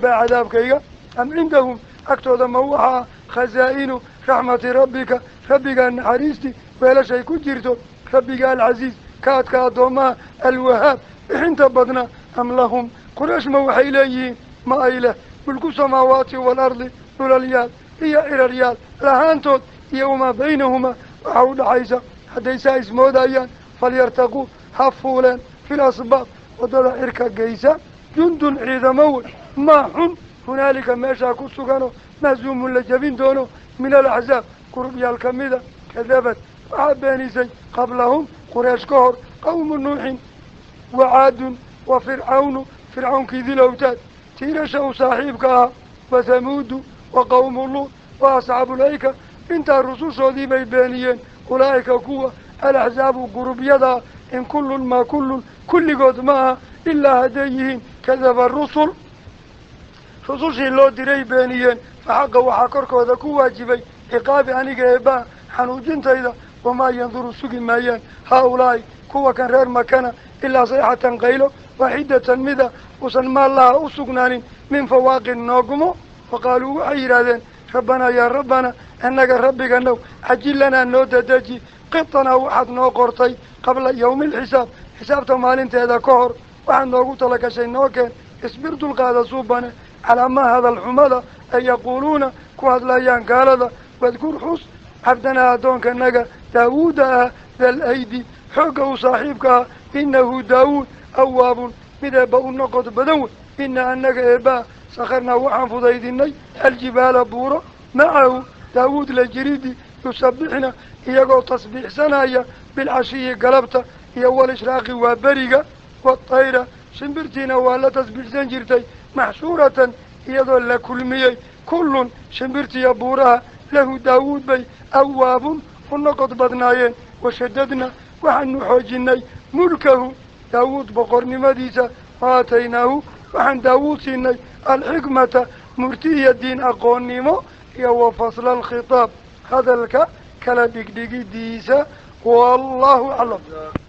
eebbaa cadaabkayga am cindahum agtooda ma waxaa khazaa'inu raxmati rabbika rabbigaa naxariistii weelashay ku jirto rabbiga alcasiiz kaadka addoomaha alwahaab bixinta badna am lahum quraysh ma waxay leeyihiin ma ay leh mulku samaawaati waalardi dhulalyaal iyo ciraryaal lahaantood iyo wamaa baynahumaa waxa u dhaxaysa hadday saa ismoodayaan falyartaquu ha fuuleen fil asbaab waddada cirka geysa jundun ciidamo wey maa xun hunaalika meeshaa ku sugano mahzuumun la jebin doono min alaxzaab gurubyaal ka mida kadabad waxaa beenisay qablahum quraysh ka hor qawmu nuuxin wa caadun wa fircawnu fircawnkii dilowtaad tiirasha u saaxiibka ahaa wa hamuudu wa qawmu luud wa asxaabulayka intaa rusushoodii bay beeniyeen ulaa'ika kuwa alaxzaabu gurubyadaa in kullun maa kullun kulligood ma aha ilaa hadday yihiin kadaba rusul rusushii loo diray beeniyeen fa xaqa waxaa korkooda ku waajibay ciqaabi aniga eebbaa xanuujintayda wamaa yanduru sugi maayaan haa-ulaa'i kuwa kan reer makana ilaa sayxatan qaylo waaxidatan mida uusan maal laha u sugnaanin min fawaaqin noogmo wa qaaluu waxay yidhaahdeen rabbanaa yaa rabbana annaga rabbiganow cajilanaa noo dadeji qitanaa waxaad noo qortay qabla yawmi alxisaab xisaabta maalinteeda ka hor waxaad noogu talagashay noo keen isbir dulqaada suubane calaa maa hadal xumada ay yaquuluuna ku hadlayaan gaalada wadkur xus cabdanaa addoonkanaga daawuuda ah dal aydi xoogga u saaxiibka ah innahu daawuud awaabun mid eebba u noqod badan wey inaa annaga eebbaa sakharnaa waxaan fudaydinay aljibaala buuro macahu daawuud la jiridi yusabbixna iyagoo tasbiixsanaya bilcashiyi galabta iyo walishraaqi waa beriga watayra shimbirtiina waa la tasbiixsan jirtay maxshuuratan iyadoo la kulmiyey kullun shimbirtiya buuraha lahu daawuud bay awaabun u noqod badnaayeen washadadna waxaanu xoojinay mulkahu daawuud boqornimadiisa waataynaahu waxaan daawuud siinay alxikmata murti iyo diin aqoonnimo iyo wa fasla alkhitaab hadalka kala dhigdhigidiisa wallaahu aclam.